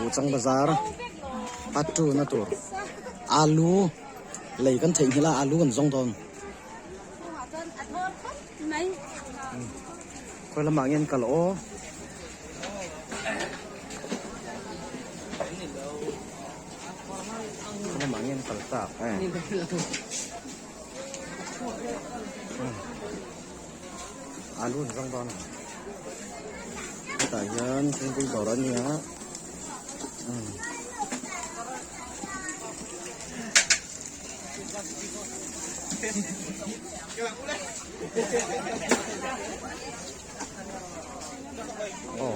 Buhchang bazar part 2 na tur alu lei kan theihnghilh a alu kan zawng dawn. Khawi lamah nge an kal aw. Khawi lamah nge an kal tak e. Alu an zawng dawn a. Hetah hian thingpui dawr a nia. Aw.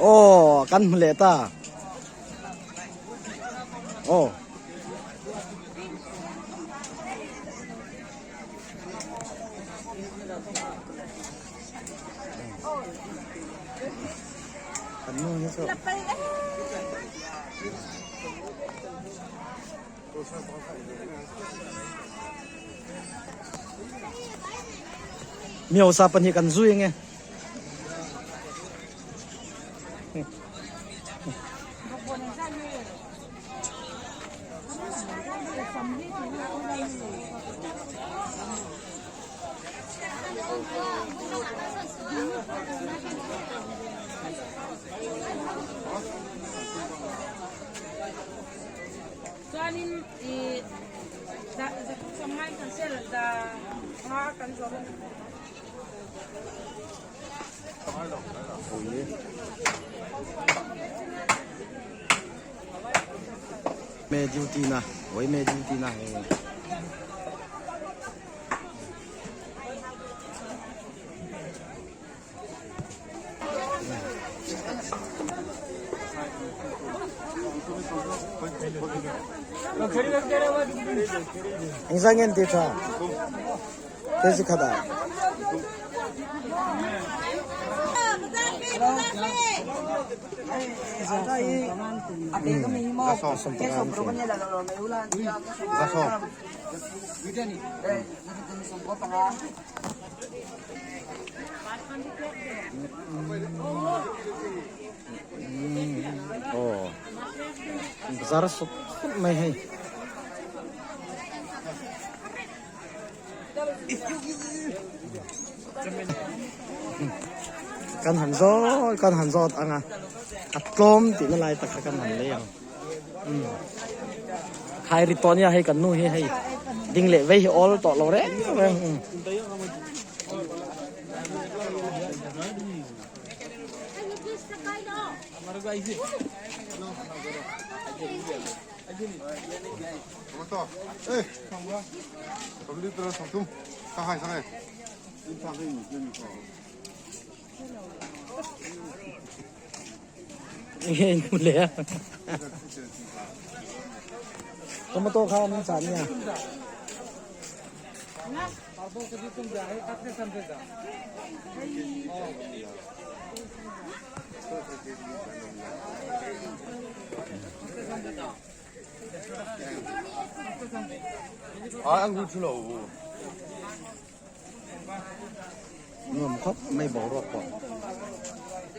Aw kan hmu leh ta aw. Kan nu hi chu Miosa pahnih kan zui nge. Chuanin i 350 kan sel za nga kan zawrh a ni. Me duty na oi me duty na he. Engzah nge an ti tha? Kei chi khat ah. Aw bazar sup sup mai hei. Kan han zawt kan han zawt ang a a tlawm tihna lai tak kha kan han lei ang. Khai ri tawh nia hei kan nu hi hei ding leh vei hi awl tawh lo reng reng. Nge in hmu leh a. Tomato kha min chah nia. Nuam khawp mai boruak pawh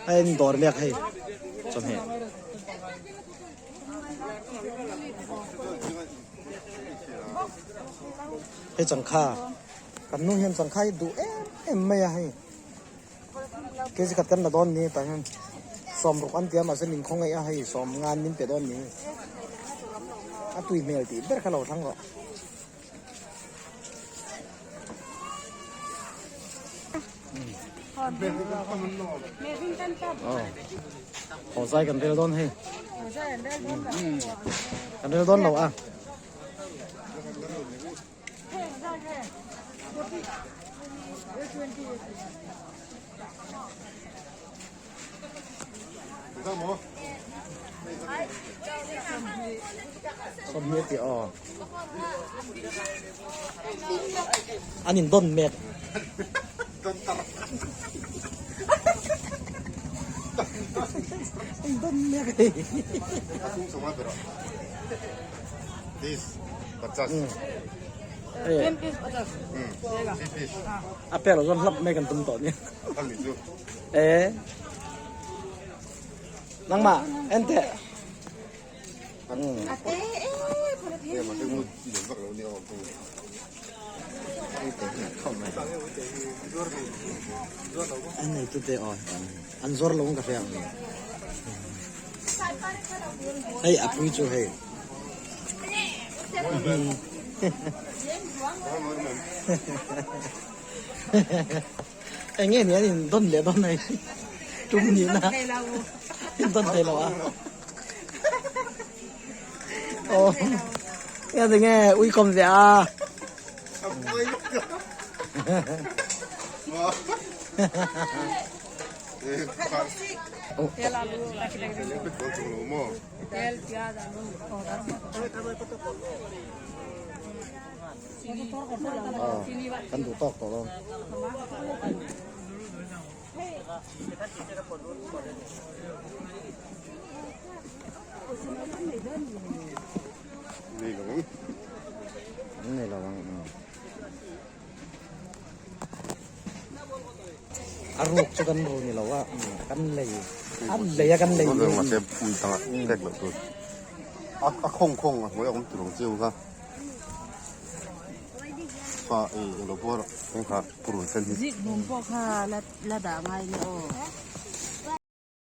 a en dawr mek hei chawhmeh. Hei changkha kan nu hian changkha hi duh em em mai a hei kg khat kan la dawn ni tah hian sawmruk an tia mahse min khawngaih a hei sawm ngan min pe dawn ni a tui hmel tih ber kha lo thlang rawh. Haw zai kan rel dawn hei. Kan rel dawn lo a. Sawmhnih a ti aw. An in dawn mek. An dawn mek hei. A pek lo chuan hlap mai kan tum tawh nia. E. Nangmah en teh. An nei tu te aw an zawr lo ka hria ang hei a pui chu hei Eng nge ni an in dawn leh dawn hei tum ni na in dawn thei lo a aw nge ti nge ui kawm ve a Kan duh tawk tawh dawn. Nei lo ang. A ruk chu kan ru ni lo a, kan lei an lei a kan lei. A khawng khawng a hnuai a awm tur ang chiu kha. Fa ei englo pawh rawh eng kha purun sen hi. Zik hnum pawh kha la la dah ngai nia aw.